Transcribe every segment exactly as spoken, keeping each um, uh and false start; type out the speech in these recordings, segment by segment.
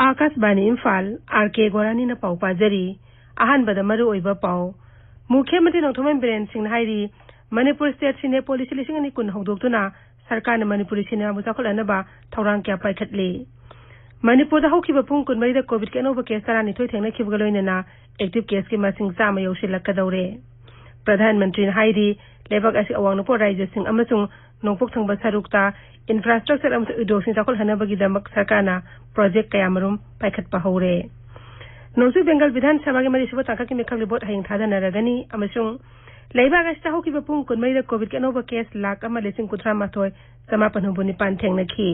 ꯑꯥꯀꯥꯁꯕꯥꯅꯤ Imphal, R ꯀꯦ ꯒꯣꯔꯥꯅꯤꯅ ꯄꯥꯎ ꯄꯥꯖꯔꯤ꯫ ꯑꯍꯥꯟꯕꯗ ꯃꯔꯨ ꯑꯣꯏꯕ ꯄꯥꯎ꯫ ꯃꯨꯈ꯭ꯌ ꯃꯟꯇ꯭ꯔꯤ ꯅꯣꯡꯊꯣꯝꯕꯝ ꯕꯤꯔꯦꯟ ꯁꯤꯡꯅ ꯍꯥꯏꯔꯤ, ꯃꯅꯤꯄꯨꯔ ꯁ꯭ꯇꯦꯠ ꯁꯤꯅꯦ ꯄꯣꯂꯤꯁꯤ ꯂꯤꯁꯤꯡ ꯑꯅꯤ ꯀꯨꯟ ꯍꯧꯗꯣꯛꯇꯨꯅ ꯁꯔꯀꯥꯔꯅ ꯃꯅꯤꯄꯨꯔꯤ ꯁꯤꯅꯦꯃꯥꯕꯨ ꯆꯥꯎꯈꯠꯍꯟꯅꯕ ꯊꯧꯔꯥꯡ ꯀꯌꯥ ꯄꯥꯏꯈꯠꯂꯤ꯫ ꯃꯅꯤꯄꯨꯔꯗ ꯍꯧꯈꯤꯕ ꯄꯨꯡ ꯀꯨꯟꯃꯔꯤꯗ ꯀꯣꯚꯤꯗꯀꯤ ꯑꯅꯧꯕ ꯀꯦꯁ ꯇꯔꯥꯅꯤꯊꯣꯏ ꯊꯦꯡꯅꯈꯤꯕꯒ ꯂꯣꯏꯅꯅ ꯑꯦꯛꯇꯤꯚ ꯀꯦꯁꯀꯤ ꯃꯁꯤꯡ ꯆꯥꯝꯃ ꯌꯧꯁꯤꯜꯂꯛꯀꯗꯧꯔꯦ꯫ ꯄ꯭ꯔꯙꯥꯟ ꯃꯟꯇ꯭ꯔꯤꯅ ꯍꯥꯏꯔꯤ, ꯂꯩꯕꯥꯛ ꯑꯁꯤ ꯑꯋꯥꯡ ꯅꯣꯡꯄꯣꯛ ꯔꯥꯖ꯭ꯌꯁꯤꯡ ꯑꯃꯁꯨꯡ ꯅꯣꯡꯄꯣꯛ ꯊꯪꯕ ꯁꯔꯨꯛꯇ ꯏꯟꯐ꯭ꯔꯥꯁ꯭ꯇ꯭ꯔꯛꯆꯔ ꯑꯃꯁꯨꯡ ꯎꯗ꯭ꯌꯣꯒꯁꯤꯡ ꯆꯥꯎꯈꯠꯍꯟꯅꯕꯒꯤꯗꯃꯛ ꯁꯔꯀꯥꯔꯅ ꯄ꯭ꯔꯣꯖꯦꯛ ꯀꯌꯥꯃꯔꯨꯝ ꯄꯥꯏꯈꯠꯄ ꯍꯧꯔꯦ꯫ ꯅꯣꯡꯆꯨꯞ ꯕꯦꯡꯒꯜ ꯕꯤꯙꯥꯟ ꯁꯚꯥꯒꯤ ꯃꯔꯤꯁꯨꯕ ꯇꯥꯡꯀꯛꯀꯤ ꯃꯤꯈꯜꯒꯤ ꯚꯣꯠ ꯍꯌꯦꯡ ꯊꯥꯗꯅꯔꯒꯅꯤ ꯑꯃꯁꯨꯡ ꯂꯩꯕꯥꯛ ꯑꯁꯤꯗ ꯍꯧꯈꯤꯕ ꯄꯨꯡ ꯀꯨꯟꯃꯔꯤꯗ ꯀꯣꯚꯤꯗꯀꯤ ꯑꯅꯧꯕ ꯀꯦꯁ ꯂꯥꯈ ꯑꯃ ꯂꯤꯁꯤꯡ ꯀꯨꯟꯊ꯭ꯔꯥ ꯃꯥꯊꯣꯏ ꯆꯃꯥꯄꯟ ꯍꯨꯝꯐꯨ ꯅꯤꯄꯥꯟ ꯊꯦꯡꯅꯈꯤ꯫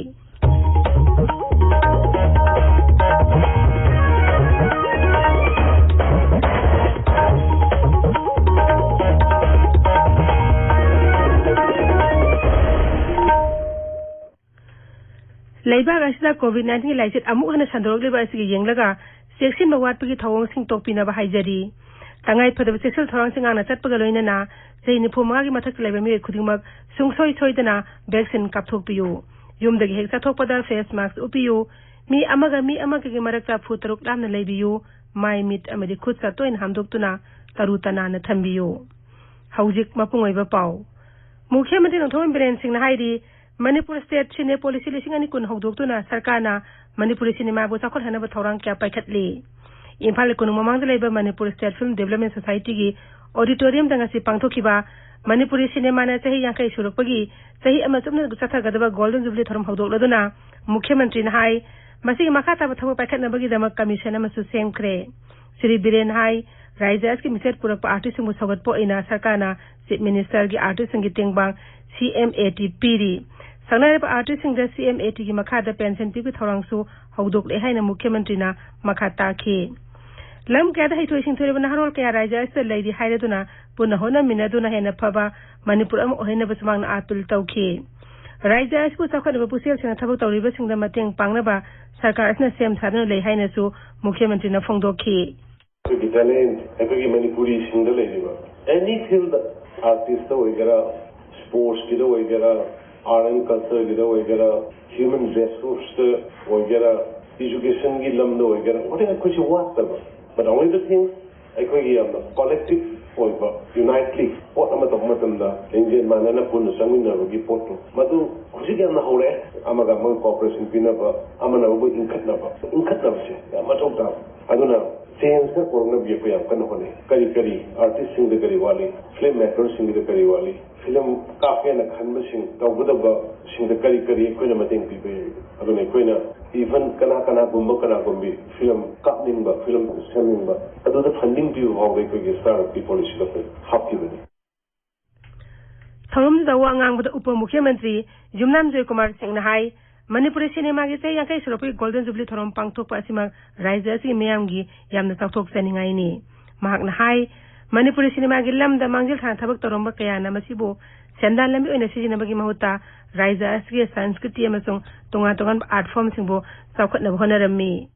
ꯂꯩꯕꯥꯛ ꯑꯁꯤꯗ ꯀꯣꯚꯤꯗ ꯅꯥꯏꯟꯇꯤꯟꯒꯤ ꯂꯥꯏꯆꯠ ꯑꯃꯨꯛ ꯍꯟꯅ ꯁꯟꯗꯣꯔꯛꯂꯤꯕ ꯑꯁꯤꯒꯤ ꯌꯦꯡꯂꯒ ꯆꯦꯛꯁꯤꯟꯕ ꯋꯥꯠꯄꯒꯤ ꯊꯧꯑꯣꯡꯁꯤꯡ ꯇꯣꯛꯄꯤꯅꯕ ꯍꯥꯏꯖꯔꯤ꯫ ꯇꯉꯥꯏ ꯐꯗꯕ ꯆꯦꯛꯁꯤꯜ ꯊꯧꯔꯥꯡꯁꯤꯡ ꯉꯥꯛꯅ ꯆꯠꯄꯒ ꯂꯣꯏꯅꯅ ꯆꯍꯤ ꯅꯤꯐꯨ ꯃꯉꯥꯒꯤ ꯃꯊꯛꯇ ꯂꯩꯕ ꯃꯤꯑꯣꯏ ꯈꯨꯗꯤꯡꯃꯛ ꯁꯨꯡꯁꯣꯏ ꯁꯣꯏꯗꯅ ꯚꯦꯛꯁꯤꯟ ꯀꯥꯞꯊꯣꯛꯄꯤꯌꯨ꯫ ꯌꯨꯝꯗꯒꯤ ꯍꯦꯛ ꯆꯠꯊꯣꯛꯄꯗ ꯐꯦꯁ ꯃꯥꯁꯛ ꯎꯞꯄꯤꯌꯨ꯫ ꯃꯤ ꯑꯃꯒ ꯃꯤ ꯑꯃꯒꯒꯤ ꯃꯔꯛꯇ ꯐꯨꯠ ꯇꯔꯨꯛ ꯂꯥꯞꯅ ꯂꯩꯕꯤꯌꯨ꯫ ꯃꯥꯏ, ꯃꯤꯠ ꯑꯃꯗꯤ ꯈꯨꯠ ꯁꯥ ꯇꯣꯏꯅ ꯍꯥꯝꯗꯣꯛꯇꯨꯅ ꯇꯔꯨ ꯇꯅꯥꯟꯅ ꯊꯝꯕꯤꯌꯨ꯫ ꯍꯧꯖꯤꯛ ꯃꯄꯨꯡ ꯑꯣꯏꯕ ꯄꯥꯎ꯫ ꯃꯨꯈ꯭ꯌ ꯃꯟꯇ꯭ꯔꯤ ꯅꯣꯡꯊꯣꯝꯕꯝ ꯕꯤꯔꯦꯟ ꯁꯤꯡꯅ ꯍꯥꯏꯔꯤ, ꯃꯅꯤꯄꯨꯔ ꯁ꯭ꯇꯦꯠ ꯁꯤꯅꯦ ꯄꯣꯂꯤꯁꯤ ꯂꯤꯁꯤꯡ ꯑꯅꯤ ꯀꯨꯟ ꯍꯧꯗꯣꯛꯇꯨꯅ ꯁꯔꯀꯥꯔꯅ ꯃꯅꯤꯄꯨꯔꯤ ꯁꯤꯅꯦꯃꯥꯕꯨ ꯆꯥꯎꯈꯠꯍꯟꯅꯕ ꯊꯧꯔꯥꯡ ꯀꯌꯥ ꯄꯥꯏꯈꯠꯂꯤ꯫ ꯏꯝꯐꯥꯜ ꯀꯣꯅꯨꯡ ꯃꯃꯥꯡꯗ ꯂꯩꯕ ꯃꯅꯤꯄꯨꯔ ꯁ꯭ꯇꯦꯠ ꯐꯤꯜꯝ ꯗꯤꯕꯦꯂꯞꯃꯦꯟ ꯁꯣꯁꯥꯏꯇꯤꯒꯤ ꯑꯣꯗꯤꯇꯣꯔꯤꯌꯝꯗ ꯉꯁꯤ ꯄꯥꯡꯊꯣꯛꯈꯤꯕ ꯃꯅꯤꯄꯨꯔꯤ ꯁꯤꯅꯦꯃꯥꯅ ꯆꯍꯤ ꯌꯥꯡꯈꯩ ꯁꯨꯔꯛꯄꯒꯤ ꯆꯍꯤ ꯑꯃ ꯆꯨꯞꯅ ꯆꯠꯊꯒꯗꯕ ꯒꯣꯜꯗꯟ ꯖꯨꯕꯤꯂꯤ ꯊꯧꯔꯝ ꯍꯧꯗꯣꯛꯂꯗꯨꯅ ꯃꯨꯈ꯭ꯌ ꯃꯟꯇ꯭ꯔꯤꯅ ꯍꯥꯏ, ꯃꯁꯤꯒꯤ ꯃꯈꯥ ꯇꯥꯕ ꯊꯕꯛ ꯄꯥꯏꯈꯠꯅꯕꯒꯤꯗꯃꯛ ꯀꯃꯤꯁꯟ ꯑꯃꯁꯨ ꯁꯦꯝꯈ꯭ꯔꯦ꯫ ꯁ꯭ꯔꯤ ꯕꯤꯔꯦꯟ ꯍꯥꯏ, ꯔꯥꯏꯖ꯭ꯌ ꯑꯁꯤꯒꯤ ꯃꯤꯡꯆꯠ ꯄꯨꯔꯛꯄ ꯑꯥꯔꯇꯤꯁꯁꯤꯡꯕꯨ ꯁꯧꯒꯠꯄ ꯑꯣꯏꯅ ꯁꯔꯀꯥꯔꯅ ꯆꯤꯐ ꯃꯤꯅꯤꯁꯇꯔꯒꯤ ꯑꯥꯔꯇꯤꯁꯁꯤꯡꯒꯤ ꯇꯦꯡꯕꯥꯡ ꯁꯤ ꯑꯦꯝ ꯑꯦ ꯇꯤ ꯄꯤꯔꯤ꯫ ꯁꯛꯅꯥꯏꯔꯕ ꯑꯥꯔꯇꯤꯁꯁꯤꯡꯗ ꯁꯤ ꯑꯦꯝ ꯑꯦ ꯇꯤꯒꯤ ꯃꯈꯥꯗ ꯄꯦꯟꯁꯟ ꯄꯤꯕꯒꯤ ꯊꯧꯔꯥꯡꯁꯨ ꯍꯧꯗꯣꯛꯂꯦ ꯍꯥꯏꯅ ꯃꯨꯈ꯭ꯌ ꯃꯟꯇ꯭ꯔꯤꯅ ꯃꯈꯥ ꯇꯥꯈꯤ꯫ ꯂꯝ ꯀꯌꯥꯗ ꯍꯩꯊꯣꯏ ꯁꯤꯡꯊꯣꯏꯔꯕ ꯅꯍꯥꯔꯣꯜ ꯀꯌꯥ ꯔꯥꯏꯖ꯭ꯌ ꯑꯁꯤꯗ ꯂꯩꯔꯤ ꯍꯥꯏꯔꯗꯨꯅ ꯄꯨꯟꯅ ꯍꯣꯠꯅꯃꯤꯟꯅꯗꯨꯅ ꯍꯦꯟꯅ ꯐꯕ ꯃꯅꯤꯄꯨꯔ ꯑꯃ ꯑꯣꯏꯍꯟꯅꯕꯁꯨ ꯃꯍꯥꯛꯅ ꯑꯥꯄꯤꯜ ꯇꯧꯈꯤ꯫ ꯔꯥꯏꯖ꯭ꯌ ꯑꯁꯤꯕꯨ ꯆꯥꯎꯈꯠꯅꯕ ꯄꯨꯛꯆꯦꯜ ꯁꯦꯡꯅ ꯊꯕꯛ ꯇꯧꯔꯤꯕꯁꯤꯡꯗ ꯃꯇꯦꯡ ꯄꯥꯡꯅꯕ ꯁꯔꯀꯥꯔ ꯑꯁꯤꯅ ꯁꯦꯝ ꯁꯥꯗꯨꯅ ꯂꯩ ꯍꯥꯏꯅꯁꯨ ꯃꯨꯈ꯭ꯌ ꯃꯟꯇ꯭ꯔꯤꯅ ꯐꯣꯡꯗꯣꯛꯈꯤ꯫ ꯑꯩꯈꯣꯏꯒꯤ ꯇꯦꯂꯦꯟꯠ ꯑꯩꯈꯣꯏꯒꯤ ꯃꯅꯤꯄꯨꯔꯤꯁꯤꯡꯗ ꯂꯩꯔꯤꯕ ꯑꯦꯅꯤ ꯐꯤꯜꯗ, ꯑꯥꯔꯇꯤꯁꯇ ꯑꯣꯏꯒꯦꯔꯥ, ꯁ꯭ꯄꯣꯔꯠꯁꯀꯤꯗ ꯑꯣꯏꯒꯦꯔꯥ, ꯑꯥꯔꯠ ꯑꯦꯟ ꯀꯜꯆꯔꯒꯤꯗ ꯑꯣꯏꯒꯦꯔꯥ, ꯍ꯭ꯌꯨꯃꯦꯟ ꯔꯤꯁꯣꯔꯁꯇ ꯑꯣꯏꯒꯦꯔꯥ, ꯏꯖꯨꯀꯦꯁꯟꯒꯤ ꯂꯝꯗ ꯑꯣꯏꯒꯦꯔꯥ, ꯍꯣꯔꯦꯟ ꯑꯩꯈꯣꯏꯁꯤ ꯋꯥꯠꯇꯕ, but only the thing, ꯑꯩꯈꯣꯏꯒꯤ ꯌꯥꯝꯅ ꯀꯣꯂꯦꯛꯇꯤꯚ ꯑꯣꯏꯕ, ꯌꯨꯅꯥꯏꯠꯂꯤ ꯄꯣꯠ ꯑꯃ ꯇꯧꯕ ꯃꯇꯝꯗ ꯂꯤꯡꯖꯦꯜ ꯃꯥꯟꯅꯅ ꯄꯨꯟꯅ ꯆꯪꯃꯤꯟꯅꯕꯒꯤ ꯄꯣꯠꯇꯣ, ꯃꯗꯨ ꯍꯧꯖꯤꯛ ꯌꯥꯝꯅ ꯍꯧꯔꯛꯑꯦ꯫ ꯑꯃꯒ ꯑꯃꯒ ꯀꯣꯑꯣꯄꯔꯦꯁꯟ ꯄꯤꯅꯕ, ꯑꯃꯅ ꯑꯃꯕꯨ ꯏꯟꯈꯠꯅꯕ, ꯏꯟꯈꯠꯅꯕꯁꯦ ꯌꯥꯝ ꯃꯊꯧ ꯇꯥꯕ꯫ ꯑꯗꯨꯅ ꯆꯦꯟꯖ ꯈꯔ ꯄꯨꯔꯛꯅꯕꯒꯤ ꯑꯩꯈꯣꯏ ꯌꯥꯝ ꯀꯟꯅ ꯍꯣꯠꯅꯩ꯫ ꯀꯔꯤ ꯀꯔꯤ ꯑꯥꯔꯇꯤꯁꯁꯤꯡꯗ ꯀꯔꯤ ꯋꯥꯠꯂꯤ, ꯐꯤꯂꯝ ꯃꯦꯀꯔꯁꯤꯡꯒꯤꯗ ꯀꯔꯤ ꯋꯥꯠꯂꯤ, ꯐꯤꯂꯝ ꯀꯥꯞꯀꯦꯅ ꯈꯟꯕꯁꯤꯡ ꯇꯧꯒꯗꯕꯁꯤꯡꯗ ꯀꯔꯤ ꯀꯔꯤ ꯑꯩꯈꯣꯏꯅ ꯃꯇꯦꯡ ꯄꯤꯕ ꯌꯥꯏ꯫ ꯑꯗꯨꯅ ꯑꯩꯈꯣꯏꯅ ꯏꯚꯟ ꯀꯅꯥ ꯀꯅꯥꯒꯨꯝꯕ ꯀꯅꯥꯒꯨꯝꯕꯤ ꯐꯤꯂꯝ ꯀꯥꯞꯅꯤꯡꯕ, ꯐꯤꯂꯝ ꯁꯦꯝꯅꯤꯡꯕ, ꯑꯗꯨꯗ ꯐꯟꯗꯤꯡ ꯄꯤꯕ ꯐꯥꯎꯕ ꯑꯩꯈꯣꯏꯒꯤ ꯁ꯭ꯇꯥꯔ ꯄꯤ ꯄꯣꯂꯤꯁꯤꯗ ꯑꯩꯈꯣꯏ ꯍꯥꯞꯈꯤꯕꯅꯤ꯫ ꯊꯧꯔꯝꯗꯨꯗ ꯋꯥ ꯉꯥꯡꯕꯗ ꯎꯄ ꯃꯨꯈ꯭ꯌ ꯃꯟꯇ꯭ꯔꯤ ꯌꯨꯝꯅꯥꯝ ꯖꯣꯏꯀꯨꯃꯥꯔ ꯁꯤꯡꯅ ꯍꯥꯏ, ꯃꯅꯤꯄꯨꯔꯤ ꯁꯤꯅꯦꯃꯥꯒꯤ ꯆꯍꯤ ꯌꯥꯡꯈꯩ ꯁꯨꯔꯛꯄꯒꯤ ꯒꯣꯜꯗꯟ ꯖꯨꯕꯤꯂꯤ ꯊꯧꯔꯝ ꯄꯥꯡꯊꯣꯛꯄ ꯑꯁꯤꯃꯛ ꯔꯥꯖ꯭ꯌ ꯑꯁꯤꯒꯤ ꯃꯤꯌꯥꯝꯒꯤ ꯌꯥꯝꯅ ꯆꯥꯎꯊꯣꯛꯆꯅꯤꯡꯉꯥꯏꯅꯤ꯫ ꯃꯍꯥꯛꯅ ꯍꯥꯏ, ꯃꯅꯤꯄꯨꯔꯤ ꯁꯤꯅꯦꯃꯥꯒꯤ ꯂꯝꯗ ꯃꯥꯡꯖꯤꯜ ꯊꯥꯅ ꯊꯕꯛ ꯇꯧꯔꯝꯕ ꯀꯌꯥꯅ ꯃꯁꯤꯕꯨ ꯁꯦꯟꯗꯥꯟ ꯂꯝꯕꯤ ꯑꯣꯏꯅ ꯁꯤꯖꯤꯟꯅꯕꯒꯤ ꯃꯍꯨꯠꯇ ꯔꯥꯖ꯭ꯌ ꯑꯁꯤꯒꯤ ꯁꯪꯁꯀ꯭ꯔꯤꯇꯤ ꯑꯃꯁꯨꯡ ꯇꯣꯉꯥꯟ ꯇꯣꯉꯥꯟꯕ ꯑꯥꯔꯠ ꯐꯣꯔꯝꯁꯤꯡꯕꯨ ꯆꯥꯎꯈꯠꯅꯕ ꯍꯣꯠꯅꯔꯝꯃꯤ꯫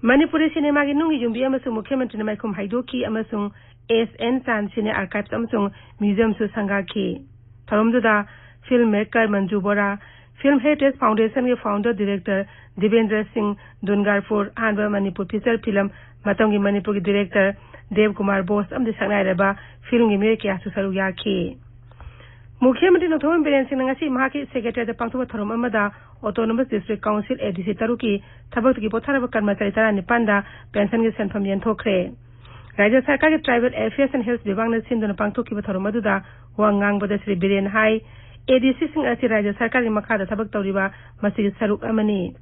ꯃꯅꯤꯄꯨꯔꯤ ꯁꯤꯅꯦꯃꯥꯒꯤ ꯅꯨꯡꯒꯤ ꯌꯨꯝꯕꯤ ꯑꯃꯁꯨꯡ ꯃꯨꯈ꯭ꯌ ꯃꯟꯇ꯭ꯔꯤꯅ ꯃꯥꯏꯈꯨꯝ ꯍꯥꯏꯗꯣꯛꯈꯤ ꯑꯃꯁꯨꯡ ꯑꯦꯁ ꯑꯦꯟ ꯆꯥꯟ ꯁꯤꯅꯦ ꯑꯥꯔꯀꯥꯏꯚꯁ ꯑꯃꯁꯨꯡ ꯃ꯭ꯌꯨꯖꯤꯌꯝꯁꯨ ꯁꯪꯒꯥꯈꯤ꯫ ꯊꯧꯔꯝꯗꯨꯗ ꯐꯤꯜꯝ ꯃꯦꯀꯔ ꯃꯟꯖꯨ ꯕꯣꯔꯥ, ꯐꯤꯜꯝ ꯍꯦꯔꯤꯇꯦꯖ ꯐꯥꯎꯟꯗꯦꯁꯟꯒꯤ ꯐꯥꯎꯟꯗꯔ ꯗꯤꯔꯦꯛꯇꯔ ꯗꯤꯕꯦꯟꯗ꯭ꯔ ꯁꯤꯡ, ꯗꯨꯟꯒꯥꯔꯄꯨꯔ, ꯑꯍꯥꯟꯕ ꯃꯅꯤꯄꯨꯔ ꯐꯤꯆꯔ ꯐꯤꯂꯝ ꯃꯇꯝꯒꯤ ꯃꯅꯤꯄꯨꯔꯒꯤ ꯗꯤꯔꯦꯛꯇꯔ ꯗꯦꯕ ꯀꯨꯃꯥꯔ ꯕꯣꯁ ꯑꯃꯗꯤ ꯁꯛꯅꯥꯏꯔꯕ ꯐꯤꯜꯝꯒꯤ ꯃꯤꯑꯣꯏ ꯀꯌꯥꯁꯨ ꯁꯔꯨꯛ ꯌꯥꯈꯤ꯫ ꯃꯨꯈ꯭ꯌ ꯃꯟꯇ꯭ꯔꯤ ꯅꯣꯡꯊꯣꯝꯕꯝ ꯕꯤꯔꯦꯟ ꯁꯤꯡꯅ ꯉꯁꯤ ꯃꯍꯥꯛꯀꯤ ꯁꯦꯀ꯭ꯔꯦꯇꯔꯤꯌꯦꯠꯇ ꯄꯥꯡꯊꯣꯛꯄ ꯊꯧꯔꯝ ꯑꯃꯗ ꯑꯣꯇꯣꯅꯣꯃꯁ ꯗꯤꯁꯇ꯭ꯔꯤꯛ ꯀꯥꯎꯟꯁꯤꯜ, ꯑꯦ ꯗꯤ ꯁꯤ, ꯇꯔꯨꯛꯀꯤ ꯊꯕꯛꯇꯒꯤ ꯄꯣꯊꯥꯔꯕ ꯀꯔꯃꯆꯥꯔꯤ ꯇꯔꯥꯅꯤꯄꯥꯟꯗ ꯄꯦꯟꯁꯟꯒꯤ ꯁꯦꯟꯐꯝ ꯌꯦꯟꯊꯣꯛꯈ꯭ꯔꯦ꯫ ꯔꯥꯖ꯭ꯌ ꯁꯔꯀꯥꯔꯒꯤ ꯇ꯭ꯔꯥꯏꯕꯦꯜ ꯑꯦꯐꯤꯌꯔꯁ ꯑꯦꯟ ꯍꯤꯜꯁ ꯕꯤꯚꯥꯒꯅ ꯁꯤꯟꯗꯨꯅ ꯄꯥꯡꯊꯣꯛꯈꯤꯕ ꯊꯧꯔꯝ ꯑꯗꯨꯗ ꯋꯥ ꯉꯥꯡꯕꯗ ꯁ꯭ꯔꯤ ꯕꯤꯔꯦꯟ ꯍꯥꯏ, ꯑꯦ ꯗꯤ ꯁꯤꯁꯤꯡ ꯑꯁꯤ ꯔꯥꯖ꯭ꯌ ꯁꯔꯀꯥꯔꯒꯤ ꯃꯈꯥꯗ ꯊꯕꯛ ꯇꯧꯔꯤꯕ ꯃꯁꯤꯒꯤ ꯁꯔꯨꯛ ꯑꯃꯅꯤ꯫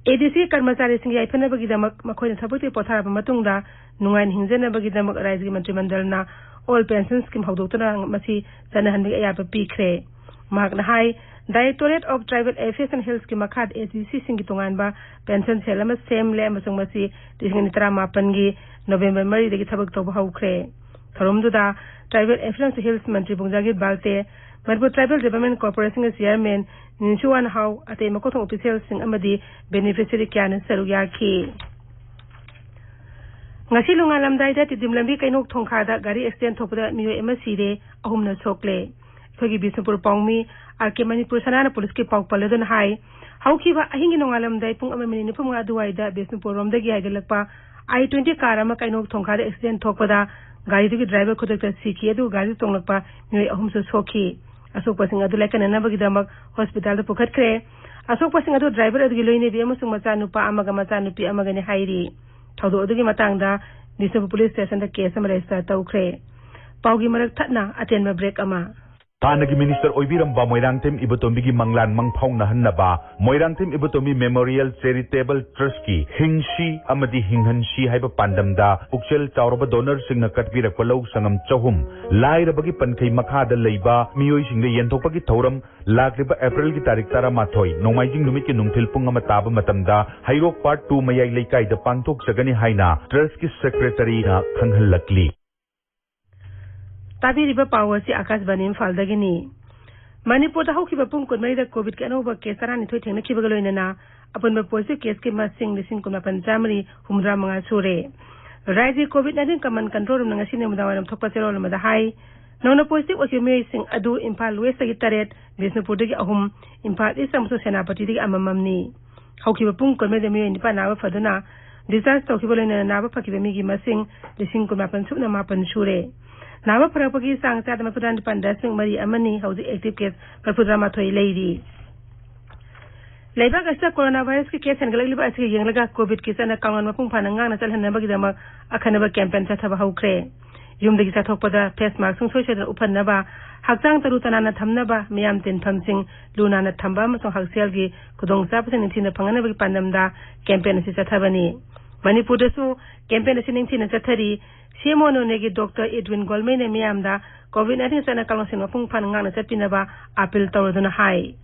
ꯑꯦ ꯗꯤ ꯁꯤꯒꯤ ꯀꯔꯃꯆꯥꯔꯤꯁꯤꯡꯒꯤ ꯌꯥꯏꯐꯅꯕꯒꯤꯗꯃꯛ ꯃꯈꯣꯏꯅ ꯊꯕꯛꯇꯒꯤ ꯄꯣꯊꯥꯔꯕ ꯃꯇꯨꯡꯗ ꯅꯨꯡꯉꯥꯏꯅ ꯍꯤꯡꯖꯅꯕꯒꯤꯗꯃꯛ ꯔꯥꯖ꯭ꯌꯒꯤ ꯃꯟꯇ꯭ꯔꯤ ꯃꯟꯗꯜꯅ ꯑꯣꯜ ꯄꯦꯟꯁꯟ ꯁ꯭ꯀꯤꯝ ꯍꯧꯗꯣꯛꯇꯨꯅ ꯃꯁꯤ ꯆꯠꯅꯍꯟꯕꯒꯤ ꯑꯌꯥꯕ ꯄꯤꯈ꯭ꯔꯦ꯫ ꯃꯍꯥꯛꯅ ꯍꯥꯏ, directorate of tribal affairs and ꯍꯤꯜꯁꯀꯤ ꯃꯈꯥꯗ ꯑꯦ ꯗꯤ ꯁꯤꯁꯤꯡꯒꯤ ꯇꯣꯉꯥꯟꯕ ꯄꯦꯟꯁꯟ ꯁꯦꯜ ꯑꯃ ꯁꯦꯝꯂꯦ ꯑꯃꯁꯨꯡ ꯃꯁꯤ ꯂꯤꯁꯤꯡ ꯑꯅꯤ ꯇꯔꯥꯃꯥꯄꯟꯒꯤ ꯅꯣꯕꯦꯝꯕꯔ ꯃꯔꯤꯗꯒꯤ ꯊꯕꯛ ꯇꯧꯕ ꯍꯧꯈ꯭ꯔꯦ꯫ ꯊꯧꯔꯝꯗꯨꯗ ꯇ꯭ꯔꯥꯏꯕꯦꯜ ꯑꯦꯐꯤꯌꯔꯁ ꯑꯃꯁꯨꯡ ꯍꯤꯜꯁ ꯃꯟꯇ꯭ꯔꯤ ꯕꯨꯡꯖꯥꯒꯤꯠ Valte, Manipur tribal development ꯀꯣꯔꯄꯣꯔꯦꯁꯟꯒꯤ chairman ꯅꯤꯟꯁꯨꯋꯥꯟ ꯍꯥꯎ, ꯑꯇꯩ ꯃꯀꯣꯛ ꯊꯣꯡꯕ ꯑꯣꯐꯤꯁꯤꯌꯦꯜꯁꯤꯡ ꯑꯃꯗꯤ ꯕꯦꯅꯤꯐꯤꯁꯔꯤ ꯀꯌꯥꯅ ꯁꯔꯨꯛ ꯌꯥꯈꯤ꯫ ꯉꯁꯤ ꯅꯣꯡꯉꯥꯜꯂꯝꯗꯥꯏꯗ ꯇꯤꯗꯤꯝ ꯂꯝꯕꯤ ꯀꯩꯅꯧ ꯊꯣꯡꯈꯥꯗ ꯒꯥꯔꯤ ꯑꯦꯛꯁꯤꯗꯦꯟ ꯊꯣꯛꯄꯗ ꯃꯤꯑꯣꯏ ꯑꯃ ꯁꯤꯔꯦ, ꯑꯍꯨꯝꯅ ꯁꯣꯛꯂꯦ꯫ ꯑꯩꯈꯣꯏꯒꯤ ꯕꯤꯁꯅꯨꯄꯨꯔ ꯄꯥꯎꯃꯤ ꯑꯥꯔ ꯀꯦ ꯃꯅꯤꯄꯨꯔ ꯁꯅꯥꯅ ꯄꯨꯂꯤꯁꯀꯤ ꯄꯥꯎ ꯄꯜꯂꯗꯨꯅ ꯍꯥꯏ, ꯍꯧꯈꯤꯕ ꯑꯍꯤꯡꯒꯤ ꯅꯣꯡꯉꯥꯜꯂꯝꯗꯥꯏ ꯄꯨꯡ ꯑꯃ ꯃꯤꯅꯤꯠ ꯅꯤꯐꯨ ꯃꯉꯥ ꯑꯗꯨꯋꯥꯏꯗ ꯕꯤꯁꯅꯨꯄꯨꯔ ꯔꯣꯝꯗꯒꯤ ꯍꯥꯏꯒꯠꯂꯛꯄ ꯑꯥꯏ ꯇ꯭ꯋꯦꯟꯇꯤ ꯀꯥꯔ ꯑꯃ ꯀꯩꯅꯧ ꯊꯣꯡꯈꯥꯗ ꯑꯦꯛꯁꯤꯗꯦꯟ ꯊꯣꯛꯄꯗ ꯒꯥꯔꯤꯗꯨꯒꯤ ꯗ꯭ꯔꯥꯏꯚꯔ ꯈꯨꯗꯛꯇ ꯁꯤꯈꯤ꯫ ꯑꯗꯨꯒ ꯒꯥꯔꯤꯗ ꯇꯣꯡꯂꯛꯄ ꯃꯤꯑꯣꯏ ꯑꯍꯨꯝꯁꯨ ꯁꯣꯛꯈꯤ꯫ ꯑꯁꯣꯛꯄꯁꯤꯡ ꯑꯗꯨ ꯂꯥꯏꯀꯠꯅꯅꯕꯒꯤꯗꯃꯛ ꯍꯣꯁꯄꯤꯇꯥꯜꯗ ꯄꯨꯈꯠꯈ꯭ꯔꯦ꯫ ꯑꯁꯣꯛꯄꯁꯤꯡ ꯑꯗꯨ ꯗ꯭ꯔꯥꯏꯚꯔ ꯑꯗꯨꯒꯤ ꯂꯣꯏꯅꯕꯤ ꯑꯃꯁꯨꯡ ꯃꯆꯥꯅꯨꯄꯥ ꯑꯃꯒ ꯃꯆꯥꯅꯨꯄꯤ ꯑꯃꯒꯅꯤ ꯍꯥꯏꯔꯤ꯫ ꯊꯧꯗꯣꯛ ꯑꯗꯨꯒꯤ ꯃꯇꯥꯡꯗ ꯕꯤꯁꯅꯨꯄꯨꯔ ꯄꯨꯂꯤꯁ ꯁ꯭ꯇꯦꯁꯟꯗ ꯀꯦꯁ ꯑꯃ ꯔꯦꯖꯤꯁꯇꯔ ꯇꯧꯈ꯭ꯔꯦ꯫ ꯄꯥꯎꯒꯤ ꯃꯔꯛ ꯊꯠꯅ ꯑꯇꯦꯟꯕ ꯕ꯭ꯔꯦꯛ ꯑꯃ꯫ ꯍꯥꯟꯅꯒꯤ ꯃꯤꯅꯤꯁꯇꯔ ꯑꯣꯏꯕꯤꯔꯝꯕ ꯃꯣꯏꯔꯥꯡꯊꯦꯝ ꯏꯕꯣꯇꯣꯝꯕꯤꯒꯤ ꯃꯪꯂꯥꯟ ꯃꯪꯐꯥꯎꯅꯍꯟꯅꯕ ꯃꯣꯏꯔꯥꯡꯊꯦꯝ ꯏꯕꯣꯇꯣꯝꯕꯤ ꯃꯦꯃꯣꯔꯤꯌꯦꯜ ꯆꯦꯔꯤꯇꯦꯕꯜ ꯇ꯭ꯔꯁꯀꯤ ꯍꯤꯡꯁꯤ ꯑꯃꯗꯤ ꯍꯤꯡꯍꯟꯁꯤ ꯍꯥꯏꯕ ꯄꯥꯟꯗꯝꯗ ꯄꯨꯛꯆꯦꯜ ꯆꯥꯎꯔꯕ ꯗꯣꯅꯔꯁꯤꯡꯅ ꯀꯠꯄꯤꯔꯛꯄ ꯂꯧ ꯁꯪꯉꯝ ꯆꯍꯨꯝ, ꯂꯥꯏꯔꯕꯒꯤ ꯄꯟꯈꯩ ꯃꯈꯥꯗ ꯂꯩꯕ ꯃꯤꯑꯣꯏꯁꯤꯡꯗ ꯌꯦꯟꯊꯣꯛꯄꯒꯤ ꯊꯧꯔꯝ ꯂꯥꯛꯂꯤꯕ ꯑꯦꯄ꯭ꯔꯤꯜꯒꯤ ꯇꯥꯔꯤꯛ ꯇꯔꯥꯃꯥꯊꯣꯏ ꯅꯣꯡꯃꯥꯏꯖꯤꯡ ꯅꯨꯃꯤꯠꯀꯤ ꯅꯨꯡꯊꯤꯜ ꯄꯨꯡ ꯑꯃ ꯇꯥꯕ ꯃꯇꯝꯗ ꯍꯩꯔꯣꯛ ꯄꯥꯔꯠ ꯇꯨ ꯃꯌꯥꯏ ꯂꯩꯀꯥꯏꯗ ꯄꯥꯡꯊꯣꯛꯆꯒꯅꯤ ꯍꯥꯏꯅ ꯇ꯭ꯔꯁꯀꯤ ꯁꯦꯀ꯭ꯔꯦꯇꯔꯤꯅ ꯈꯪꯍꯜꯂꯛꯂꯤ꯫ ꯇꯥꯕꯤꯔꯤꯕ ꯄꯥꯎ ꯑꯁꯤ ꯑꯥꯀꯥꯁꯕꯥꯅꯤ ꯏꯝꯐꯥꯜꯗꯒꯤꯅꯤ꯫ ꯃꯅꯤꯄꯨꯔꯗ ꯍꯧꯈꯤꯕ ꯄꯨꯡ ꯀꯨꯟꯃꯔꯤꯗ ꯀꯣꯚꯤꯗꯀꯤ ꯑꯅꯧꯕ ꯀꯦꯁ ꯇꯔꯥꯅꯤꯊꯣꯏ ꯊꯦꯡꯅꯈꯤꯕꯒ ꯂꯣꯏꯅꯅ ꯑꯄꯨꯟꯕ ꯄꯣꯖꯤꯇꯤꯚ ꯀꯦꯁꯀꯤ ꯃꯁꯤꯡ ꯂꯤꯁꯤꯡ ꯀꯨꯟꯃꯥꯄꯟ ꯆꯥꯃꯔꯤ ꯍꯨꯝꯐꯨꯇꯔꯥ ꯃꯉꯥ ꯁꯨꯔꯦ꯫ ꯔꯥꯖ꯭ꯌꯒꯤ ꯀꯣꯚꯤꯗ ꯅꯥꯏꯟꯇꯤꯟ ꯀꯃꯥꯟ ꯀꯟꯇ꯭ꯔꯣꯜ ꯔꯨꯝꯅ ꯉꯁꯤ ꯅꯨꯃꯤꯗꯥꯡꯋꯥꯏꯔꯝ ꯊꯣꯛꯄ ꯆꯦꯔꯣꯜ ꯑꯃꯗ ꯍꯥꯏ, ꯅꯧꯅ ꯄꯣꯖꯤꯇꯤꯚ ꯑꯣꯏꯈꯤꯕ ꯃꯤꯑꯣꯏꯁꯤꯡ ꯑꯗꯨ ꯏꯝꯐꯥꯜ ꯋꯦꯁꯇꯒꯤ ꯇꯔꯦꯠ, ꯕꯤꯁꯅꯨꯄꯨꯔꯗꯒꯤ ꯑꯍꯨꯝ, ꯏꯝꯐꯥꯜ ꯏꯁ ꯑꯃꯁꯨꯡ ꯁꯦꯅꯥꯄꯇꯤꯗꯒꯤ ꯑꯃꯃꯝꯅꯤ꯫ ꯍꯧꯈꯤꯕ ꯄꯨꯡ ꯀꯨꯟꯃꯔꯤꯗ ꯃꯤꯑꯣꯏ ꯅꯤꯄꯥꯟ ꯅꯥꯕ ꯐꯗꯨꯅ ꯗꯤꯁꯆꯥꯔꯖ ꯇꯧꯈꯤꯕ ꯂꯣꯏꯅꯅ ꯅꯥꯕ ꯐꯈꯤꯕ ꯃꯤꯒꯤ ꯃꯁꯤꯡ ꯂꯤꯁꯤꯡ ꯀꯨꯟꯃꯥꯄꯟ ꯁꯨꯞꯅ ꯃꯥꯄꯟ ꯁꯨꯔꯦ꯫ ꯅꯥꯕ ꯐꯔꯛꯄꯒꯤ ꯆꯥꯡ ꯆꯥꯗ ꯃꯔꯤꯐꯨꯇꯔꯥ ꯅꯤꯄꯥꯟ ꯗꯁꯃꯤꯛ ꯃꯔꯤ ꯑꯃꯅꯤ꯫ ꯍꯧꯖꯤꯛ ꯑꯦꯛꯇꯤꯚ ꯀꯦꯁ ꯃꯔꯤꯐꯨꯇꯔꯥ ꯃꯥꯊꯣꯏ ꯂꯩꯔꯤ꯫ ꯂꯩꯕꯥꯛ ꯑꯁꯤꯗ ꯀꯣꯔꯣꯅꯥ ꯚꯥꯏꯔꯁꯀꯤ ꯀꯦꯁ ꯍꯦꯟꯒꯠꯂꯛꯂꯤꯕ ꯑꯁꯤꯒ ꯌꯦꯡꯂꯒ ꯀꯣꯚꯤꯗꯀꯤ ꯆꯠꯅ ꯀꯥꯡꯂꯣꯟ ꯃꯄꯨꯡ ꯐꯥꯅ ꯉꯥꯛꯅ ꯆꯠꯍꯟꯅꯕꯒꯤꯗꯃꯛ ꯑꯈꯟꯅꯕ ꯀꯦꯝꯄꯦꯟ ꯆꯠꯊꯕ ꯍꯧꯈ꯭ꯔꯦ꯫ ꯌꯨꯝꯗꯒꯤ ꯆꯠꯊꯣꯛꯄꯗ ꯐꯦꯁ ꯃꯥꯁꯛꯁꯤꯡ ꯁꯣꯏꯁꯣꯏꯗꯅ ꯎꯞꯍꯟꯅꯕ, ꯍꯛꯆꯥꯡ ꯇꯔꯨ ꯇꯅꯥꯟꯅ ꯊꯝꯅꯕ, ꯃꯤꯌꯥꯝ ꯇꯤꯟꯐꯝꯁꯤꯡ ꯂꯨ ꯅꯥꯟꯅ ꯊꯝꯕ ꯑꯃꯁꯨꯡ ꯍꯛꯁꯦꯜꯒꯤ ꯈꯨꯗꯣꯡꯆꯥꯕꯁꯤꯡ ꯅꯤꯡꯊꯤꯅ ꯐꯪꯍꯟꯅꯕꯒꯤ ꯄꯥꯟꯗꯝꯗ ꯀꯦꯝꯄꯦꯟ ꯑꯁꯤ ꯆꯠꯊꯕꯅꯤ꯫ ꯃꯅꯤꯄꯨꯔꯗꯁꯨ ꯀꯦꯝꯄꯦꯟ ꯑꯁꯤ ꯅꯤꯡꯊꯤꯅ ꯆꯠꯊꯔꯤ꯫ ꯁꯤꯑꯦꯝꯑꯣ ꯅꯣꯅꯦꯒꯤ ꯗꯣꯛꯇꯔ ꯏꯗꯋꯤꯟ ꯒꯣꯜꯃꯩꯅ ꯃꯤꯌꯥꯝꯗ ꯀꯣꯚꯤꯗ ꯅꯥꯏꯟꯇꯤꯟ ꯆꯠꯅ ꯀꯥꯡꯂꯣꯟꯁꯤꯡ ꯃꯄꯨꯡ ꯐꯥꯅ ꯉꯥꯛꯅ ꯆꯠꯄꯤꯅꯕ ꯑꯥꯄꯤꯜ ꯇꯧꯔꯗꯨꯅ ꯍꯥꯏ꯫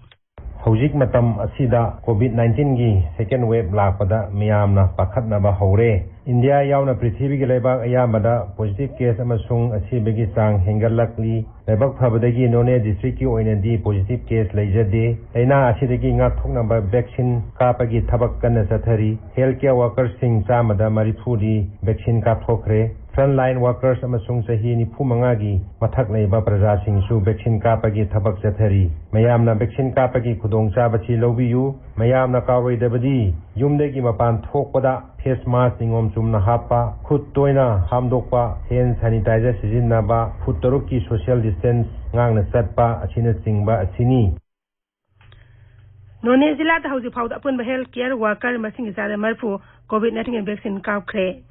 ꯍꯧꯖꯤꯛ ꯃꯇꯝ ꯑꯁꯤꯗ ꯀꯣꯚꯤꯗ ꯅꯥꯏꯟꯇꯤꯟꯒꯤ ꯁꯦꯀꯦꯟ ꯋꯦꯕ ꯂꯥꯛꯄꯗ ꯃꯤꯌꯥꯝꯅ ꯄꯥꯈꯠꯅꯕ ꯍꯧꯔꯦ꯫ ꯏꯟꯗꯤꯌꯥ ꯌꯥꯎꯅ ꯄ꯭ꯔꯤꯊꯤꯕꯤꯒꯤ ꯂꯩꯕꯥꯛ ꯑꯌꯥꯝꯕꯗ ꯄꯣꯖꯤꯇꯤꯚ ꯀꯦꯁ ꯑꯃꯁꯨꯡ ꯑꯁꯤꯕꯒꯤ ꯆꯥꯡ ꯍꯦꯟꯒꯠꯂꯛꯂꯤ꯫ ꯂꯥꯏꯕꯛ ꯐꯕꯗꯒꯤ ꯅꯣꯅꯦ ꯗꯤꯁꯇ꯭ꯔꯤꯛꯀꯤ ꯑꯣꯏꯅꯗꯤ ꯄꯣꯖꯤꯇꯤꯚ ꯀꯦꯁ ꯂꯩꯖꯗꯦ꯫ ꯂꯥꯏꯅꯥ ꯑꯁꯤꯗꯒꯤ ꯉꯥꯛꯊꯣꯛꯅꯕ ꯚꯦꯛꯁꯤꯟ ꯀꯥꯞꯄꯒꯤ ꯊꯕꯛ ꯀꯟꯅ ꯆꯠꯊꯔꯤ꯫ ꯍꯦꯜꯊ ꯀꯦꯌꯔ ꯋꯥꯔꯀꯔꯁꯤꯡ ꯆꯥꯝꯃꯗ ꯃꯔꯤꯐꯨꯗꯤ ꯚꯦꯛꯁꯤꯟ ꯀꯥꯞꯊꯣꯛꯈ꯭ꯔꯦ꯫ Frontline workers ꯑꯃꯁꯨꯡ ꯆꯍꯤ ꯅꯤꯐꯨ ꯃꯉꯥꯒꯤ ꯃꯊꯛ ꯂꯩꯕ ꯄ꯭ꯔꯖꯥꯁꯤꯡꯁꯨ vaccine ꯀꯥꯞꯄꯒꯤ ꯊꯕꯛ ꯆꯠꯊꯔꯤ꯫ ꯃꯌꯥꯝꯅ vaccine ꯀꯥꯞꯄꯒꯤ ꯈꯨꯗꯣꯡꯆꯥꯕꯁꯤ ꯂꯧꯕꯤꯌꯨ꯫ ꯃꯌꯥꯝꯅ ꯀꯥꯎꯔꯣꯏꯗꯕꯗꯤ ꯌꯨꯝꯗꯒꯤ ꯃꯄꯥꯟ ꯊꯣꯛꯄꯗ face mask ꯅꯤꯉꯣꯝ ꯆꯨꯝꯅ ꯍꯥꯞꯄ, ꯈꯨꯠ ꯇꯣꯏꯅ ꯍꯥꯝꯗꯣꯛꯄ, hand sanitizer ꯁꯤꯖꯤꯟꯅꯕ, ꯐꯨꯠ ꯇꯔꯨꯛꯀꯤ social distance ꯉꯥꯛꯅ ꯆꯠꯄ ꯑꯁꯤꯅꯆꯤꯡꯕ ꯑꯁꯤꯅꯤ꯫ ꯅꯣꯅꯦ ꯖꯤꯂꯥꯗ ꯍꯧꯖꯤꯛ ꯐꯥꯎꯗ ꯑꯄꯨꯟꯕ health care worker ꯃꯁꯤꯡꯒꯤ ꯆꯥꯗ ꯃꯔꯤꯐꯨ COVID nineteen vaccine ꯀꯥꯞꯈ꯭ꯔꯦ꯫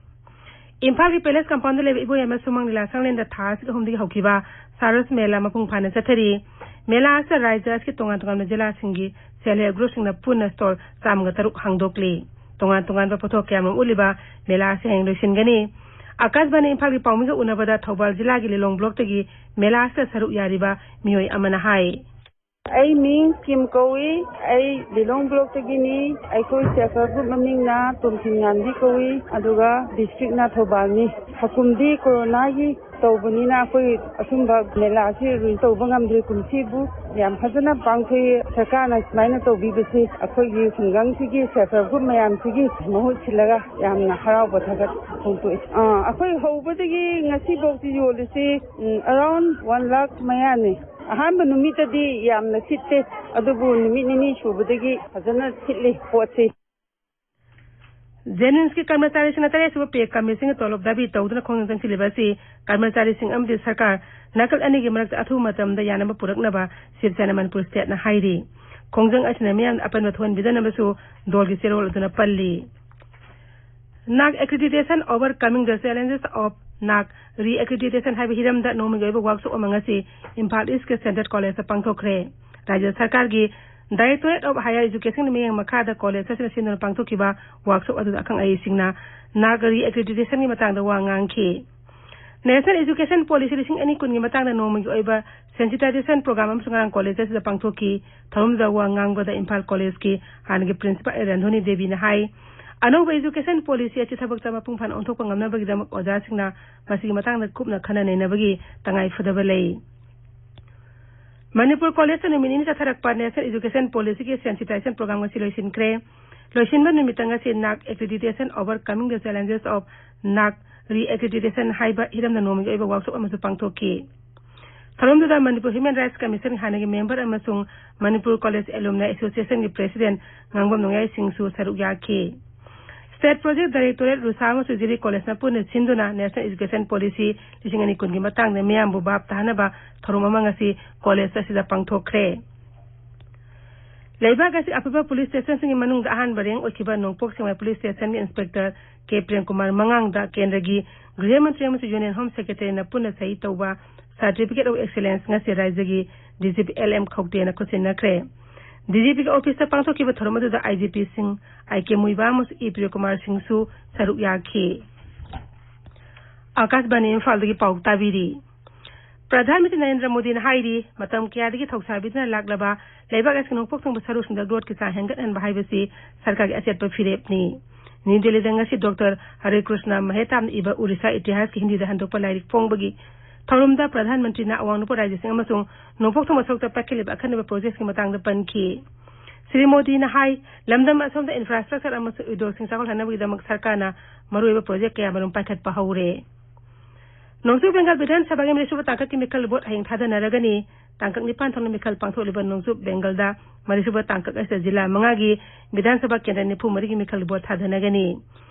ꯏꯝꯐꯥꯜꯒꯤ Palace compound ꯂꯩꯕ ꯏꯕꯣꯌꯥꯏꯃ ꯁꯨꯃꯥꯡ ꯂꯤꯂꯥ ꯁꯪꯂꯦꯟꯗ ꯊꯥ ꯑꯁꯤꯒꯤ ꯑꯍꯨꯝꯗꯒꯤ ꯍꯧꯈꯤꯕ ꯁꯥꯔꯁ ꯃꯦꯂꯥ ꯃꯄꯨꯡ ꯐꯥꯅ ꯆꯠꯊꯔꯤ꯫ ꯃꯦꯂꯥ ꯑꯁꯤꯗ ꯔꯥꯖ꯭ꯌ ꯑꯁꯤꯒꯤ ꯇꯣꯉꯥꯟ ꯇꯣꯉꯥꯟꯕ ꯖꯤꯂꯥꯁꯤꯡꯒꯤ self help group ꯁꯤꯡꯅ ꯄꯨꯟꯅ stall ꯆꯥꯝꯃꯒ ꯇꯔꯨꯛ ꯍꯥꯡꯗꯣꯛꯂꯤ꯫ ꯇꯣꯉꯥꯟ ꯇꯣꯉꯥꯟꯕ ꯄꯣꯠꯊꯣꯛ ꯀꯌꯥꯃꯔꯨꯝ ꯎꯠꯂꯤꯕ ꯃꯦꯂꯥ ꯑꯁꯤ ꯍꯌꯦꯡ ꯂꯣꯏꯁꯤꯟꯒꯅꯤ꯫ ꯑꯥꯀꯥꯁꯕꯥꯅꯤ ꯏꯝꯐꯥꯜꯒꯤ ꯄꯥꯎꯃꯤꯒ ꯎꯅꯕꯗ ꯊꯧꯕꯥꯜ ꯖꯤꯂꯥꯒꯤ ꯂꯤꯂꯣꯡ block ꯇꯒꯤ ꯃꯦꯂꯥ ꯑꯁꯤꯗ ꯁꯔꯨꯛ ꯌꯥꯔꯤꯕ ꯃꯤꯑꯣꯏ ꯑꯃꯅ ꯍꯥꯏ꯫ ꯑꯩ ꯃꯤꯡ ꯀꯤꯝ ꯀꯧꯏ꯫ ꯑꯩ ꯂꯤꯂꯣꯡ block ꯇꯒꯤꯅꯤ꯫ ꯑꯩꯈꯣꯏ self help group ꯃꯃꯤꯡꯅ ꯇꯣꯝꯊꯤꯟ ꯉꯥꯟꯕꯤ ꯀꯧꯏ, ꯑꯗꯨꯒ district ꯅ ꯊꯧꯕꯥꯜꯅꯤ꯫ ꯍꯀꯨꯝꯗꯤ ꯀꯣꯔꯣꯅꯥꯒꯤ ꯇꯧꯕꯅꯤꯅ ꯑꯩꯈꯣꯏ ꯑꯁꯨꯝꯕ ꯃꯦꯂꯥꯁꯤ arrange ꯇꯧꯕ ꯉꯝꯗ꯭ꯔꯦ꯫ ꯀꯨꯝꯁꯤꯕꯨ ꯌꯥꯝ ꯐꯖꯅ ꯄꯥꯡꯊꯣꯛꯏ꯫ ꯁꯔꯀꯥꯔꯅ ꯁꯨꯃꯥꯏꯅ ꯇꯧꯕꯤꯕꯁꯤ ꯑꯩꯈꯣꯏꯒꯤ ꯈꯨꯡꯒꯪꯁꯤꯒꯤ self help group ꯃꯌꯥꯝꯁꯤꯒꯤ ꯃꯍꯨꯠ ꯁꯤꯜꯂꯒ ꯌꯥꯝꯅ ꯍꯔꯥꯎꯕ ꯊꯥꯒꯠ ꯐꯣꯡꯗꯣꯛꯏ꯫ ꯑꯥ, ꯑꯩꯈꯣꯏ ꯍꯧꯕꯗꯒꯤ ꯉꯁꯤꯐꯥꯎꯁꯤ ꯌꯣꯜꯂꯤꯁꯤ, ꯎꯝ, around one lakh ꯃꯌꯥꯅꯤ꯫ ꯑꯍꯥꯟꯕ ꯅꯨꯃꯤꯠꯇꯗꯤ ꯌꯥꯝꯅ ꯁꯤꯠꯇꯦ, ꯑꯗꯨꯕꯨ ꯅꯨꯃꯤꯠ ꯅꯤꯅꯤ ꯁꯨꯕꯗꯒꯤ ꯐꯖꯅ ꯁꯤꯠꯂꯤ ꯄꯣꯠꯁꯤ꯫ JNIMS ꯀꯤ ꯀꯔꯃꯆꯥꯔꯤꯁꯤꯡꯅ ꯇꯔꯦꯠ ꯁꯨꯕ pay commission ꯒꯤ ꯇꯣꯂꯣꯞ ꯗꯥꯕꯤ ꯇꯧꯗꯨꯅ ꯈꯣꯡꯖꯪ ꯆꯪꯁꯤꯜꯂꯤꯕ ꯑꯁꯤ ꯀꯔꯃꯆꯥꯔꯤꯁꯤꯡ ꯑꯃꯗꯤ ꯁꯔꯀꯥꯔ ꯅꯥꯀꯜ ꯑꯅꯤꯒꯤ ꯃꯔꯛꯇ ꯑꯊꯨꯕ ꯃꯇꯝꯗ ꯌꯥꯅꯕ ꯄꯨꯔꯛꯅꯕ ꯁꯤꯕ ꯁꯦꯅꯥ ꯃꯅꯤꯄꯨꯔ state ꯅ ꯍꯥꯏꯔꯤ꯫ ꯈꯣꯡꯖꯪ ꯑꯁꯤꯅ ꯃꯤꯌꯥꯝꯗ ꯑꯄꯟꯕ ꯊꯣꯛꯍꯟꯕꯤꯗꯅꯕꯁꯨ ꯗꯣꯜꯒꯤ ꯆꯦꯔꯣꯜ ꯑꯗꯨꯅ ꯄꯜꯂꯤ꯫ NAAC Accreditation Overcoming the Challenges of NAAC Re-Accreditation ꯍꯥꯏꯕ ꯍꯤꯔꯝꯗ ꯅꯣꯡꯃꯒꯤ ꯑꯣꯏꯕ workshop ꯑꯃ ꯉꯁꯤ ꯏꯝꯐꯥꯜ East ꯀꯤ Standard College ꯇ ꯄꯥꯡꯊꯣꯛꯈ꯭ꯔꯦ꯫ ꯔꯥꯖ꯭ꯌ ꯁꯔꯀꯥꯔꯒꯤ Directorate of Higher Education ꯒꯤ ꯃꯤꯠꯌꯦꯡ ꯃꯈꯥꯗ college ꯑꯁꯤꯅ ꯁꯤꯟꯗꯨꯅ ꯄꯥꯡꯊꯣꯛꯈꯤꯕ workshop ꯑꯗꯨꯗ ꯑꯈꯪ ꯑꯍꯩꯁꯤꯡꯅ NAAC Re-Accreditation ꯒꯤ ꯃꯇꯥꯡꯗ ꯋꯥ ꯉꯥꯡꯈꯤ꯫ National Education Policy ꯂꯤꯁꯤꯡ ꯑꯅꯤ ꯀꯨꯟꯒꯤ ꯃꯇꯥꯡꯗ ꯅꯣꯡꯃꯒꯤ ꯑꯣꯏꯕ sensitization program ꯑꯃꯁꯨ ꯉꯔꯥꯡ college ꯑꯁꯤꯗ ꯄꯥꯡꯊꯣꯛꯈꯤ꯫ ꯊꯧꯔꯝꯗꯨꯗ ꯋꯥ ꯉꯥꯡꯕꯗ ꯏꯝꯐꯥꯜ college ꯀꯤ ꯍꯥꯟꯅꯒꯤ principal ꯔꯟꯙꯣꯅꯤ ꯗꯦꯕꯤꯅ ꯍꯥꯏ, ꯑꯅꯧꯕ education policy ꯑꯁꯤ ꯊꯕꯛꯇ ꯃꯄꯨꯡ ꯐꯥꯅ ꯑꯣꯟꯊꯣꯛꯄ ꯉꯝꯅꯕꯒꯤꯗꯃꯛ ꯑꯣꯖꯥꯁꯤꯡꯅ ꯃꯁꯤꯒꯤ ꯃꯇꯥꯡꯗ ꯀꯨꯞꯅ ꯈꯟꯅ ꯅꯩꯅꯕꯒꯤ ꯇꯉꯥꯏ ꯐꯗꯕ ꯂꯩ꯫ ꯃꯅꯤꯄꯨꯔ college ꯇ ꯅꯨꯃꯤꯠ ꯅꯤꯅꯤ ꯆꯠꯊꯔꯛꯄ National Education Policy ꯒꯤ sensitization program ꯉꯁꯤ ꯂꯣꯏꯁꯤꯟꯈ꯭ꯔꯦ꯫ ꯂꯣꯏꯁꯤꯟꯕ ꯅꯨꯃꯤꯠꯇ ꯉꯁꯤ NAAC Accreditation Overcoming the Challenges of NAAC Re-Accreditation ꯍꯥꯏꯕ ꯍꯤꯔꯝꯗ ꯅꯣꯡꯃꯒꯤ ꯑꯣꯏꯕ workshop ꯑꯃꯁꯨ ꯄꯥꯡꯊꯣꯛꯈꯤ꯫ ꯊꯧꯔꯝꯗꯨꯗ ꯃꯅꯤꯄꯨꯔ Human Rights Commission ꯍꯥꯟꯅꯒꯤ member ꯑꯃꯁꯨꯡ ꯃꯅꯤꯄꯨꯔ College Alumni Associationꯒꯤ President ꯉꯥꯡꯕꯝ ꯅꯣꯡꯌꯥꯏ ꯁꯤꯡꯁꯨ ꯁꯔꯨꯛ ꯌꯥꯈꯤ꯫ State Project Directorate, ꯔꯨꯁꯥ ꯑꯃꯁꯨꯡ ꯖꯤꯔꯤ Collegeꯅ ꯄꯨꯟꯅ ꯁꯤꯟꯗꯨꯅ National Education Policy ꯂꯤꯁꯤꯡ ꯑꯅꯤ ꯀꯨꯟꯒꯤ ꯃꯇꯥꯡꯗ ꯃꯤꯌꯥꯝꯕꯨ ꯚꯥꯞ ꯇꯥꯍꯟꯅꯕ ꯊꯧꯔꯝ ꯑꯃ ꯉꯁꯤ college ꯑꯁꯤꯗ ꯄꯥꯡꯊꯣꯛꯈ꯭ꯔꯦ꯫ ꯂꯩꯕꯥꯛ ꯑꯁꯤ ꯑꯄꯤꯛꯄ police stationꯁꯤꯡꯒꯤ ꯃꯅꯨꯡꯗ ꯑꯍꯥꯟꯕ rank ꯑꯣꯏꯈꯤꯕ ꯅꯣꯡꯄꯣꯛ ꯁꯦꯛꯃꯥꯏ police stationꯒꯤ inspector ꯀꯦ ꯄ꯭ꯔꯦꯝꯀꯨꯃꯥꯔ ꯃꯉꯥꯡꯗ ꯀꯦꯟꯗ꯭ꯔꯒꯤ ꯒ꯭ꯔꯤꯍ ꯃꯟꯇ꯭ꯔꯤ ꯑꯃꯁꯨꯡ Union Home Secretaryꯅ ꯄꯨꯟꯅ ꯁꯍꯤ ꯇꯧꯕ Certificate of Excellence ꯉꯁꯤ ꯔꯥꯖ꯭ꯌꯒꯤ DGP ꯑꯦꯜ ꯑꯦꯝ ꯈꯧꯇꯦꯅ ꯈꯨꯠꯁꯤꯟꯅꯈ꯭ꯔꯦ꯫ DGPꯒꯤ officeꯇ ꯄꯥꯡꯊꯣꯛꯈꯤꯕ ꯊꯧꯔꯝ ꯑꯗꯨꯗ ꯑꯥꯏ ꯖꯤ ꯄꯤꯁꯤꯡ ꯑꯥꯏ ꯀꯦ ꯃꯨꯏꯕꯥ ꯑꯃꯁꯨꯡ ꯏ ꯄ꯭ꯔꯤꯌꯣꯀꯨꯃꯥꯔ ꯁꯤꯡꯁꯨ ꯁꯔꯨꯛ ꯌꯥꯈꯤ꯫ ꯑꯥꯀꯥꯁꯕꯥꯅꯤ ꯏꯝꯐꯥꯜꯗꯒꯤ ꯄꯥꯎ ꯇꯥꯕꯤꯔꯤ꯫ ꯄ꯭ꯔꯙꯥꯟ ꯃꯟꯇ꯭ꯔꯤ ꯅꯔꯦꯟꯗ꯭ꯔ ꯃꯣꯗꯤꯅ ꯍꯥꯏꯔꯤ, ꯃꯇꯝ ꯀꯌꯥꯗꯒꯤ ꯊꯧꯁꯥꯕꯤꯗꯨꯅ ꯂꯥꯛꯂꯕ ꯂꯩꯕꯥꯛ ꯑꯁꯤꯒꯤ ꯅꯣꯡꯄꯣꯛ ꯊꯪꯕ ꯁꯔꯨꯁꯤꯡꯗ growthꯀꯤ ꯆꯥꯡ ꯍꯦꯟꯒꯠꯍꯟꯕ ꯍꯥꯏꯕꯁꯤ ꯁꯔꯀꯥꯔꯒꯤ ꯑꯆꯦꯠꯄ ꯐꯤꯔꯦꯞꯅꯤ꯫ ꯅ꯭ꯌꯨ ꯗꯦꯜꯂꯤꯗ ꯉꯁꯤ ꯗꯣꯛꯇꯔ ꯍꯔꯦ ꯀ꯭ꯔꯤꯁꯅ ꯃꯍꯦꯇꯥꯝꯅ ꯏꯕ ꯑꯣꯔꯤꯁꯥ ꯏꯇꯤꯍꯥꯁꯀꯤ ꯍꯤꯟꯗꯤꯗ ꯍꯟꯗꯣꯛꯄ ꯂꯥꯏꯔꯤꯛ ꯐꯣꯡꯕꯒꯤ ꯊꯧꯔꯝꯗ ꯄ꯭ꯔꯙꯥꯟ ꯃꯟꯇ꯭ꯔꯤꯅ ꯑꯋꯥꯡ ꯅꯣꯡꯄꯣꯛ ꯔꯥꯖ꯭ꯌꯁꯤꯡ ꯑꯃꯁꯨꯡ ꯅꯣꯡꯄꯣꯛ ꯊꯪꯕ ꯁꯔꯨꯛꯇ ꯄꯥꯏꯈꯠꯂꯤꯕ ꯑꯈꯟꯅꯕ projectꯀꯤ ꯃꯇꯥꯡꯗ ꯄꯟꯈꯤ꯫ ꯁ꯭ꯔꯤ ꯃꯣꯗꯤꯅ ꯍꯥꯏ, ꯂꯝꯗꯝ ꯑꯁꯣꯝꯗ infrastructure ꯑꯃꯁꯨꯡ ꯎꯗ꯭ꯌꯣꯒꯁꯤꯡ ꯆꯥꯎꯈꯠꯍꯟꯅꯕꯒꯤꯗꯃꯛ ꯁꯔꯀꯥꯔꯅ ꯃꯔꯨꯑꯣꯏꯕ project ꯀꯌꯥꯃꯔꯨꯝ ꯄꯥꯏꯈꯠꯄ ꯍꯧꯔꯦ꯫ ꯅꯣꯡꯆꯨꯞ ꯕꯦꯡꯒꯜ ꯕꯤꯙꯥꯟ ꯁꯚꯥꯒꯤ ꯃꯔꯤꯁꯨꯕ ꯇꯥꯡꯀꯛꯀꯤ ꯃꯤꯈꯜ vote ꯍꯌꯦꯡ ꯊꯥꯗꯅꯔꯒꯅꯤ꯫ ꯇꯥꯡꯀꯛ ꯅꯤꯄꯥꯟ ꯊꯣꯛꯅ ꯃꯤꯈꯜ ꯄꯥꯡꯊꯣꯛꯂꯤꯕ ꯅꯣꯡꯆꯨꯞ ꯕꯦꯡꯒꯜꯗ ꯃꯔꯤꯁꯨꯕ ꯇꯥꯡꯀꯛ ꯑꯁꯤꯗ ꯖꯤꯂꯥ ꯃꯉꯥꯒꯤ ꯕꯤꯙꯥꯟ ꯁꯚꯥ ꯀꯦꯟꯗ꯭ꯔ ꯅꯤꯐꯨ ꯃꯔꯤꯒꯤ ꯃꯤꯈꯜ vote ꯊꯥꯗꯅꯒꯅꯤ꯫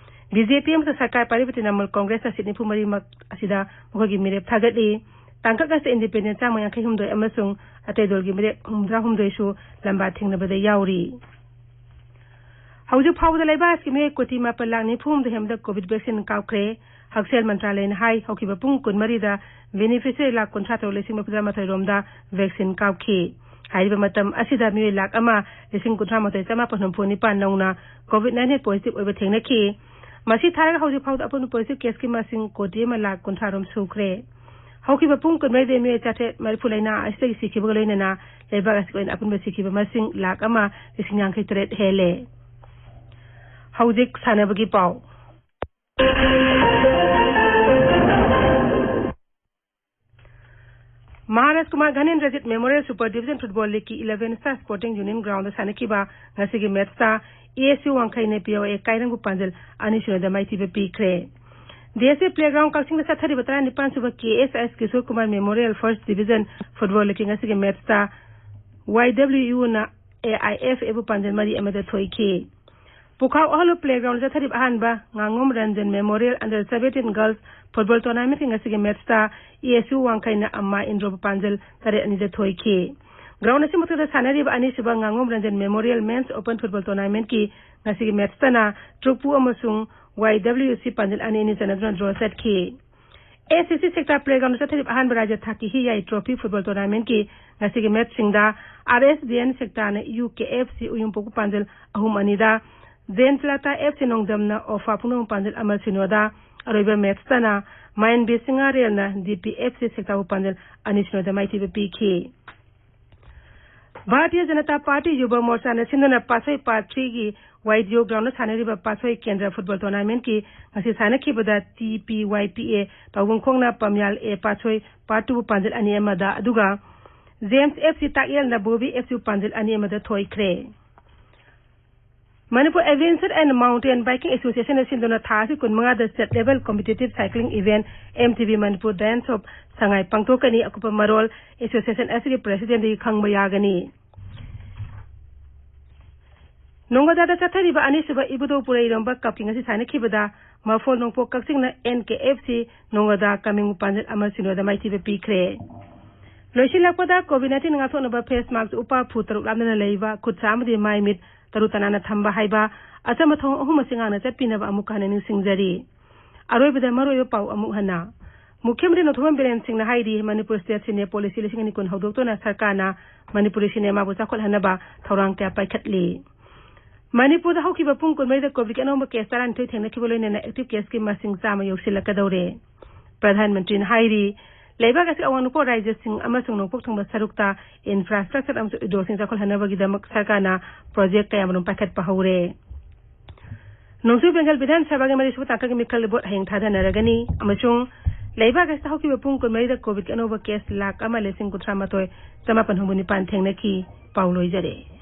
ꯕꯤ ꯖꯦ ꯄꯤ ꯑꯃꯁꯨꯡ ꯁꯔꯀꯥꯔ ꯄꯥꯏꯔꯤꯕ ꯇ꯭ꯔꯤꯅꯥꯃꯨꯜ ꯀꯣꯡꯒ꯭ꯔꯦꯁꯅ seat ꯅꯤꯐꯨ ꯃꯔꯤꯃꯛ ꯑꯁꯤꯗ ꯃꯈꯣꯏꯒꯤ ꯃꯤꯔꯦꯞ ꯊꯥꯒꯠꯂꯤ꯫ ꯇꯥꯡꯀꯛ ꯑꯁꯤꯗ independent ꯆꯥꯝꯃ ꯌꯥꯡꯈꯩ ꯍꯨꯝꯗꯣꯏ ꯑꯃꯁꯨꯡ ꯑꯇꯩ ꯗꯜꯒꯤ ꯃꯤꯔꯦꯞ ꯍꯨꯝꯗ꯭ꯔꯥ ꯍꯨꯝꯗꯣꯏꯁꯨ ꯂꯝꯕꯥ ꯊꯦꯡꯅꯕꯗ ꯌꯥꯎꯔꯤ꯫ ꯍꯧꯖꯤꯛ ꯐꯥꯎꯕꯗ ꯂꯩꯕꯥꯛ ꯑꯁꯤꯒꯤ ꯃꯤꯑꯣꯏ ꯀꯣꯇꯤ ꯃꯥꯄꯜ ꯂꯥꯈ ꯅꯤꯐꯨ ꯍꯨꯝꯗꯣꯏ ꯍꯦꯟꯕꯗ COVID vaccine ꯀꯥꯞꯈ꯭ꯔꯦ꯫ ꯍꯛꯁꯦꯜ ꯃꯟꯇ꯭ꯔꯥꯂꯌꯅ ꯍꯥꯏ, ꯍꯧꯈꯤꯕ ꯄꯨꯡ ꯀꯨꯟꯃꯔꯤꯗ beneficiary ꯂꯥꯈ ꯀꯨꯟꯊ꯭ꯔꯥ ꯇꯔꯨꯛ ꯂꯤꯁꯤꯡ ꯃꯔꯤꯐꯨꯇꯔꯥ ꯃꯥꯊꯣꯏ ꯔꯣꯝꯗ vaccine ꯀꯥꯞꯈꯤ꯫ ꯍꯥꯏꯔꯤꯕ ꯃꯇꯝ ꯑꯁꯤꯗ ꯃꯤꯑꯣꯏ ꯂꯥꯈ ꯑꯃ ꯂꯤꯁꯤꯡ ꯀꯨꯟꯊ꯭ꯔꯥ ꯃꯥꯊꯣꯏ ꯆꯃꯥꯄꯜ ꯍꯨꯝꯐꯨ ꯅꯤꯄꯥꯟ ꯅꯧꯅ COVID nineteen positive ꯑꯣꯏꯕ ꯊꯦꯡꯅꯈꯤ꯫ ꯃꯁꯤ ꯊꯥꯔꯒ ꯍꯧꯖꯤꯛ ꯐꯥꯎꯕꯗ ꯑꯄꯨꯟꯕ positive caseꯀꯤ ꯃꯁꯤꯡ ꯀꯣꯇꯤ ꯑꯃ ꯂꯥꯈ ꯀꯨꯟꯊ꯭ꯔꯥ ꯔꯣꯝ ꯁꯨꯈ꯭ꯔꯦ꯫ ꯍꯧꯈꯤꯕ ꯄꯨꯡ ꯀꯨꯟꯃꯔꯤꯗ ꯃꯤꯑꯣꯏ ꯆꯥꯇ꯭ꯔꯦꯠ ꯃꯔꯤꯐꯨ ꯂꯥꯏꯅꯥ ꯑꯁꯤꯗꯒꯤ ꯁꯤꯈꯤꯕꯒ ꯂꯣꯏꯅꯅ ꯂꯩꯕꯥꯛ ꯑꯁꯤꯒꯤ ꯑꯣꯏꯅ ꯑꯄꯨꯟꯕ ꯁꯤꯈꯤꯕ ꯃꯁꯤꯡ ꯂꯥꯈ ꯑꯃ ꯂꯤꯁꯤꯡ ꯌꯥꯡꯈꯩ ꯇꯔꯦꯠ ꯍꯦꯜꯂꯦ꯫ ꯍꯧꯖꯤꯛ ꯁꯥꯟꯅꯕꯒꯤ ꯄꯥꯎ꯫ Maharaj Kumar ꯘꯅꯦꯟꯗ꯭ꯔꯖꯤꯠ Memorial Super Division Football Leagueꯀꯤ eleven Star Sporting Union Groundꯗ ꯁꯥꯟꯅꯈꯤꯕ ꯉꯁꯤꯒꯤ matchꯇ A S U ꯋꯥꯡꯈꯩꯅ P O A ꯀꯥꯏꯔꯪꯕꯨ ꯄꯥꯟꯖꯜ ꯑꯅꯤ ꯁꯤꯅꯣꯗ ꯃꯥꯏꯊꯤꯕ ꯄꯤꯈ꯭ꯔꯦ꯫ ꯗꯤ ꯑꯦꯁ ꯑꯦ ꯄ꯭ꯂꯦꯒ꯭ꯔꯥꯎꯟ ꯀꯛꯆꯤꯡꯗ ꯆꯠꯊꯔꯤꯕ ꯇꯔꯥꯅꯤꯄꯥꯟ ꯁꯨꯕ K S I S Kishor Kumar memorial first division football ꯂꯤꯒꯀꯤ ꯉꯁꯤꯒꯤ ꯃꯦꯠꯁꯇ ꯋꯥꯏ ꯗꯕ꯭ꯂꯤꯌꯨ ꯌꯨꯅ ꯑꯦ ꯑꯥꯏ ꯑꯦꯐ ꯑꯦꯕꯨ ꯄꯥꯟꯖꯜ ꯃꯔꯤ ꯑꯃꯗ ꯊꯣꯏꯈꯤ꯫ ꯄꯨꯈꯥꯎ ꯑꯍꯜꯂꯨ ꯄ꯭ꯂꯦꯒ꯭ꯔꯥꯎꯟꯗ ꯆꯠꯊꯔꯤꯕ ꯑꯍꯥꯟꯕ ꯉꯥꯉꯣꯝ Ranjan memorial under seventeen girls football ꯇꯣꯔꯅꯥꯃꯦꯟꯠꯀꯤ ꯉꯁꯤꯒꯤ ꯃꯦꯠꯁꯇ ꯏ ꯑꯦꯁ ꯌꯨ ꯋꯥꯡꯈꯩꯅ ꯑꯝꯃꯥ ꯏꯟꯗ꯭ꯔꯣꯕꯨ ꯄꯥꯟꯖꯜ ꯇꯔꯦꯠ ꯑꯅꯤꯗ ꯊꯣꯏꯈꯤ꯫ ꯒ꯭ꯔꯥꯎꯟ ꯑꯁꯤ ꯃꯊꯛꯇ ꯁꯥꯟꯅꯔꯤꯕ ꯑꯅꯤꯁꯨꯕ ꯉꯥꯉꯣꯝ ꯔꯟꯖꯟ ꯃꯦꯃꯣꯔꯤꯌꯦꯜ ꯃꯦꯟꯁ ꯑꯣꯄꯟ ꯐꯨꯠꯕꯣꯜ ꯇꯣꯔꯅꯥꯃꯦꯟꯠꯀꯤ ꯉꯁꯤꯒꯤ ꯃꯦꯠꯁꯇꯅ ꯇ꯭ꯔꯨꯛꯄꯨ ꯑꯃꯁꯨꯡ ꯋꯥꯏ ꯗꯕ꯭ꯂꯤꯌꯨ ꯁꯤ ꯄꯥꯟꯖꯜ ꯑꯅꯤ ꯑꯅꯤ ꯆꯟꯅꯗꯨꯅ ꯗ꯭ꯔꯣ ꯆꯠꯈꯤ꯫ ꯑꯦꯁ ꯁꯤ ꯁꯤ ꯁꯦꯛꯇꯥ ꯄ꯭ꯂꯦꯒ꯭ꯔꯥꯎꯟꯗ ꯆꯠꯊꯔꯤꯕ ꯑꯍꯥꯟꯕ ꯔꯥꯖ꯭ꯌ ꯊꯥꯛꯀꯤ ꯍꯤ ꯌꯥꯏ ꯇ꯭ꯔꯣꯐꯤ ꯐꯨꯠꯕꯣꯜ ꯇꯣꯔꯅꯥꯃꯦꯟꯠꯀꯤ ꯉꯁꯤꯒꯤ ꯃꯦꯠꯁꯁꯤꯡꯗ ꯑꯥꯔ ꯑꯦꯁ ꯗꯤ ꯑꯦꯟ ꯁꯦꯛꯇꯥꯅ ꯌꯨ ꯀꯦ ꯑꯦꯐ ꯁꯤ ꯎꯌꯨꯝꯄꯣꯛꯄ ꯄꯥꯟꯖꯜ ꯑꯍꯨꯝ ꯑꯅꯤꯗ, ꯖꯦꯟ ꯆꯂꯥꯇꯥ ꯑꯦꯐ ꯁꯤ ꯅꯣꯡꯗꯝꯅ ꯑꯣꯐꯥ ꯄꯨꯡꯗꯣꯡ ꯄꯥꯟꯖꯜ ꯑꯃ ꯁꯤꯅꯣꯗ, ꯑꯔꯣꯏꯕ ꯃꯦꯠꯁꯇꯅ ꯃꯥꯏꯟꯕꯤ ꯁꯤꯡꯉꯥꯔꯦꯜꯅ ꯗꯤ ꯄꯤ ꯑꯦꯐ ꯁꯤ ꯁꯦꯛꯇꯥꯕꯨ ꯄꯥꯟꯖꯜ ꯑꯅꯤ ꯁꯤꯅꯣꯗ ꯃꯥꯏꯊꯤꯕ ꯄꯤꯈꯤ꯫ ꯚꯥꯔꯇꯤꯌ ꯖꯅꯇꯥ ꯄꯥꯔꯇꯤ ꯌꯨꯕ ꯃꯣꯔꯆꯥꯅ ꯁꯤꯟꯗꯨꯅ ꯄꯥꯠꯁꯣꯏ ꯄꯥꯔꯠ ꯊ꯭ꯔꯤꯒꯤ ꯋꯥꯏ ꯗꯤ ꯑꯣ ꯒ꯭ꯔꯥꯎꯟꯗ ꯁꯥꯟꯅꯔꯤꯕ ꯄꯥꯠꯁꯣꯏ ꯀꯦꯟꯗ꯭ꯔ ꯐꯨꯠꯕꯣꯜ ꯇꯣꯔꯅꯥꯃꯦꯟꯠꯀꯤ ꯉꯁꯤ ꯁꯥꯟꯅꯈꯤꯕꯗ ꯇꯤ ꯄꯤ ꯋꯥꯏ ꯄꯤ ꯑꯦ ꯇꯧꯕꯨꯡꯈꯣꯡꯅ ꯄꯝꯌꯥꯜ ꯑꯦ ꯄꯥꯠꯁꯣꯏ ꯄꯥꯔꯠ ꯇꯨꯕꯨ ꯄꯥꯟꯖꯜ ꯑꯅꯤ ꯑꯃꯗ, ꯑꯗꯨꯒ James F C ꯇꯥꯛꯌꯦꯜꯅ Bobby F ꯁꯤꯕꯨ ꯄꯥꯟꯖꯜ ꯑꯅꯤ ꯑꯃꯗ ꯊꯣꯏꯈ꯭ꯔꯦ꯫ Manipur adventure and mountain biking ꯑꯦꯁꯣꯁꯤꯌꯦꯁꯟꯅ ꯁꯤꯟꯗꯨꯅ ꯊꯥ ꯑꯁꯤ ꯀꯨꯟꯃꯉꯥꯗ state level competitive cycling event M T V Manipur dance of Sangai ꯄꯥꯡꯊꯣꯛꯀꯅꯤ꯫ ꯑꯀꯨꯞꯄ ꯃꯔꯣꯜ ꯑꯦꯁꯣꯁꯤꯌꯦꯁꯟ ꯑꯁꯤꯒꯤ ꯄ꯭ꯔꯦꯁꯤꯗꯦꯟꯠꯇꯒꯤ ꯈꯪꯕ ꯌꯥꯒꯅꯤ꯫ ꯅꯣꯡꯒꯗꯥꯗ ꯆꯠꯊꯔꯤꯕ ꯑꯅꯤꯁꯨꯕ ꯏꯕꯨꯙꯧ ꯄꯨꯔꯩꯔꯣꯝꯕ ꯀꯞꯀꯤ ꯉꯁꯤ ꯁꯥꯟꯅꯈꯤꯕꯗ ꯃꯐꯣꯜ ꯅꯣꯡꯄꯣꯛ ꯀꯛꯆꯤꯡꯅ ꯑꯦꯟ ꯀꯦ ꯑꯦꯐ ꯁꯤ ꯅꯣꯡꯒꯗꯥ ꯀꯃꯤꯡ ꯄꯥꯟꯖꯜ ꯑꯃ ꯁꯤꯅꯣꯗ ꯃꯥꯏꯊꯤꯕ ꯄꯤꯈ꯭ꯔꯦ꯫ ꯂꯣꯏꯁꯤꯜꯂꯛꯄꯗ ꯀꯣꯚꯤꯗ ꯅꯥꯏꯟꯇꯤꯟ ꯉꯥꯛꯊꯣꯛꯅꯕ ꯐꯦꯁ ꯃꯥꯛꯁ ꯎꯄꯥ ꯐꯨ ꯇꯔꯨꯛ ꯂꯥꯞꯅꯅ ꯂꯩꯕ, ꯈꯨꯠ ꯁꯥ ꯑꯃꯗꯤ ꯃꯥꯏ ꯃꯤꯠ ꯇꯔꯨ ꯇꯅꯥꯟꯅ ꯊꯝꯕ ꯍꯥꯏꯕ ꯑꯆꯝꯕ ꯊꯧꯑꯣꯡ ꯑꯍꯨꯝ ꯑꯁꯤ ꯉꯥꯛꯅ ꯆꯠꯄꯤꯅꯕ ꯑꯃꯨꯛ ꯍꯟꯅ ꯅꯤꯡꯁꯤꯡꯖꯔꯤ꯫ ꯑꯔꯣꯏꯕꯗ ꯃꯔꯨꯑꯣꯏꯕ ꯄꯥꯎ ꯑꯃꯨꯛ ꯍꯟꯅ꯫ ꯃꯨꯈ꯭ꯌ ꯃꯟꯇ꯭ꯔꯤ ꯅꯣꯡꯊꯣꯝꯕꯝ ꯕꯤꯔꯦꯟ ꯁꯤꯡꯅ ꯍꯥꯏꯔꯤ, ꯃꯅꯤꯄꯨꯔ ꯁ꯭ꯇꯦꯠ ꯁꯤꯅꯦ ꯄꯣꯂꯤꯁꯤ ꯂꯤꯁꯤꯡ ꯑꯅꯤ ꯀꯨꯟ ꯍꯧꯗꯣꯛꯇꯨꯅ ꯁꯔꯀꯥꯔꯅ ꯃꯅꯤꯄꯨꯔꯤ ꯁꯤꯅꯦꯃꯥꯕꯨ ꯆꯥꯎꯈꯠꯍꯟꯅꯕ ꯊꯧꯔꯥꯡ ꯀꯌꯥ ꯄꯥꯏꯈꯠꯂꯤ꯫ ꯃꯅꯤꯄꯨꯔꯗ ꯍꯧꯈꯤꯕ ꯄꯨꯡ ꯀꯨꯟꯃꯔꯤꯗ ꯀꯣꯚꯤꯗꯀꯤ ꯑꯅꯧꯕ ꯀꯦꯁ ꯇꯔꯥꯅꯤꯊꯣꯏ ꯊꯦꯡꯅꯈꯤꯕ ꯂꯣꯏꯅꯅ ꯑꯦꯛꯇꯤꯚ ꯀꯦꯁꯀꯤ ꯃꯁꯤꯡ ꯆꯥꯝꯃ ꯌꯧꯁꯤꯜꯂꯛꯀꯗꯧꯔꯦ꯫ ꯄ꯭ꯔꯙꯥꯟ ꯃꯟꯇ꯭ꯔꯤꯅ ꯍꯥꯏꯔꯤ, ꯂꯩꯕꯥꯛ ꯑꯁꯤꯒꯤ ꯑꯋꯥꯡ ꯅꯣꯡꯄꯣꯛ ꯔꯥꯖ꯭ꯌꯁꯤꯡ ꯑꯃꯁꯨꯡ ꯅꯣꯡꯄꯣꯛ ꯊꯪꯕ ꯁꯔꯨꯛꯇ ꯏꯟꯐ꯭ꯔꯥꯁ꯭ꯇ꯭ꯔꯛꯆꯔ ꯑꯃꯁꯨꯡ ꯏꯗꯣꯜꯁꯤꯡ ꯆꯥꯎꯈꯠꯍꯟꯅꯕꯒꯤꯗꯃꯛ ꯁꯔꯀꯥꯔꯅ ꯄ꯭ꯔꯣꯖꯦꯛ ꯀꯌꯥꯃꯔꯨꯝ ꯄꯥꯏꯈꯠꯄ ꯍꯧꯔꯦ꯫ ꯅꯣꯡꯆꯨꯞ ꯕꯦꯡꯒꯜ ꯕꯤꯙꯥꯟ ꯁꯚꯥꯒꯤ ꯃꯔꯤꯁꯨꯕ ꯇꯥꯡꯀꯛꯀꯤ ꯃꯤꯈꯜꯒꯤ ꯚꯣꯠ ꯍꯌꯦꯡ ꯊꯥꯗꯅꯔꯒꯅꯤ ꯑꯃꯁꯨꯡ ꯂꯩꯕꯥꯛ ꯑꯁꯤꯗ ꯍꯧꯈꯤꯕ ꯄꯨꯡ ꯀꯨꯟꯃꯔꯤꯗ ꯀꯣꯚꯤꯗꯀꯤ ꯑꯅꯧꯕ ꯀꯦꯁ ꯂꯥꯈ ꯑꯃ ꯂꯤꯁꯤꯡ ꯀꯨꯟꯊ꯭ꯔꯥ ꯃꯥꯊꯣꯏ ꯆꯃꯥꯄꯟ ꯍꯨꯝꯐꯨ ꯅꯤꯄꯥꯟ ꯊꯦꯡꯅꯈꯤ꯫ ꯄꯥꯎ ꯂꯣꯏꯖꯔꯦ꯫